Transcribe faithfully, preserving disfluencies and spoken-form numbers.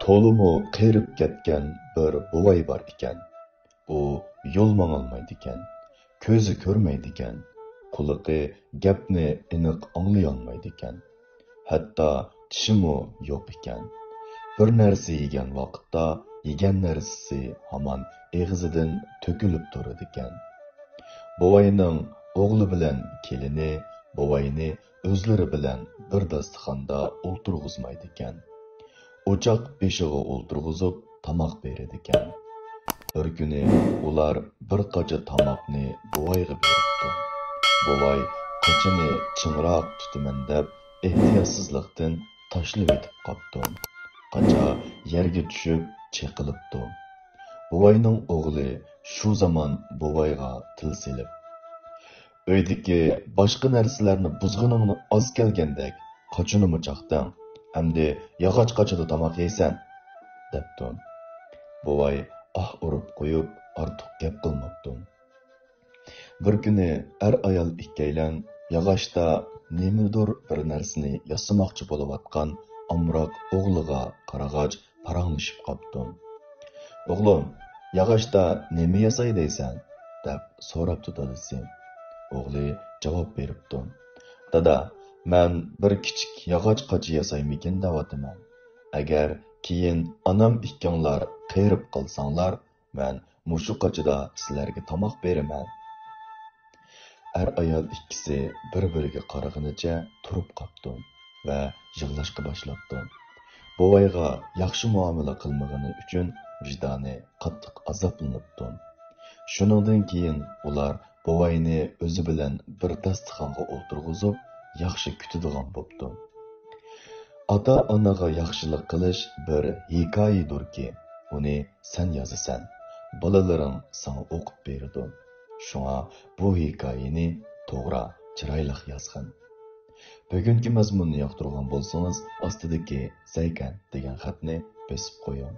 تولىمۇ قېرىپ كەتكەن بىر بوۋاي بار ئىكەن. ئۇ يول ماڭالمايدىكەن، كۆزى كۆرمەيدىكەن، قۇلىقى گەپنى ئېنىق ئاڭلىيالمايدىكەن. ھەتتا چىشىمۇ يوق ئىكەن. بىر نەرسە يېگەن ۋاقىتتا يېگەن نەرسىسى ھامان ئېغىزىدىن تۆكۈلۈپ تۇرىدىكەن. بوۋاينىڭ ئوغلى بىلەن كېلىنى بوۋاينى ئۆزلىرى بىلەن بىر داستىخاندا ئولتۇرغۇزمايدىكەن. ئوچاق بېشىغا ئولتۇرغۇزۇپ تاماق بېرىدىكەن. بىر كۈنى ئۇلار بىر قاچا تاماقنى بوۋايغا بېرىپتۇ. بوۋاي قاچىنى چىڭراق تۇتىمەن دەپ ئېھتىياتسىزلىقتىن تاشلىۋېتىپ قاپتۇ. قاچا يەرگە چۈشۈپ چېقىلىپتۇ. بوۋاينىڭ ئوغلى شۇ زامان بوۋايغا تىل سېلىپ، ئۆيدىكى باشقا نەرسىلەرنى بۇزغىنىڭنى ئاز كەلگەندەك، قاچىنىمۇ چاقتىڭ. ئەمدى ياغاچ قاچىدا تاماق يەيسەن، دەپتۇ. بوۋاي ئاھ ئۇرۇپ قويۇپ، ئارتۇق گەپ قىلماپتۇ. بىر كۈنى ئەر-ئايال ئىككىيلەن ياغاچتا نېمىدۇر بىر نەرسىنى ياسىماقچى بولۇۋاتقان ئامراق ئوغلىغا قارىغاچ، پاراڭلىشىپ قاپتۇ. «ئوغلۇم، ياغاچتا نېمە ياساي دەيسەن؟» دەپ سوراپتۇ دادىسى. ئوغلى جاۋاب بېرىپتۇ. «دادا، مەن بىر كىچىك ياغاچ قاچا ياسايمىكىن دەۋاتىمەن. ئەگەر كېيىن ئانام ئىككىڭلار قېرىپ قالساڭلار، مەن مۇشۇ قاچىدا سىلەرگە تاماق بېرىمەن.» ئەر-ئايال ئىككىسى بىر-بىرىگە قارىغىنىچە تۇرۇپ قاپتۇ ۋە يىغلاشقا باشلاپتۇ. بوۋايغا ياخشى مۇئامىلە قىلمىغىنى ئۈچۈن ۋىجدانى قاتتىق ئازابلىنىپتۇ. شۇنىڭدىن كېيىن ئۇلار بوۋاينى ئۆزى بىلەن بىر داستىخانغا ئولتۇرغۇزۇپ، ياخشى كۈتىدىغان بوپتۇ. ئاتا-ئانىغا ياخشىلىق قىلىش بىر ھېكايىدۇركى، ئۇنى سەن يازىسەن، بالىلىرىڭ ساڭا ئوقۇپ بېرىدۇ. شۇڭا بۇ ھېكايىنى توغرا، چىرايلىق يازغىن. بۈگۈنكى مەزمۇننى ياقتۇرغان بولسىڭىز، ئاستىدىكى زەيكەن دېگەن خەتنى بېسىپ قويۇڭ.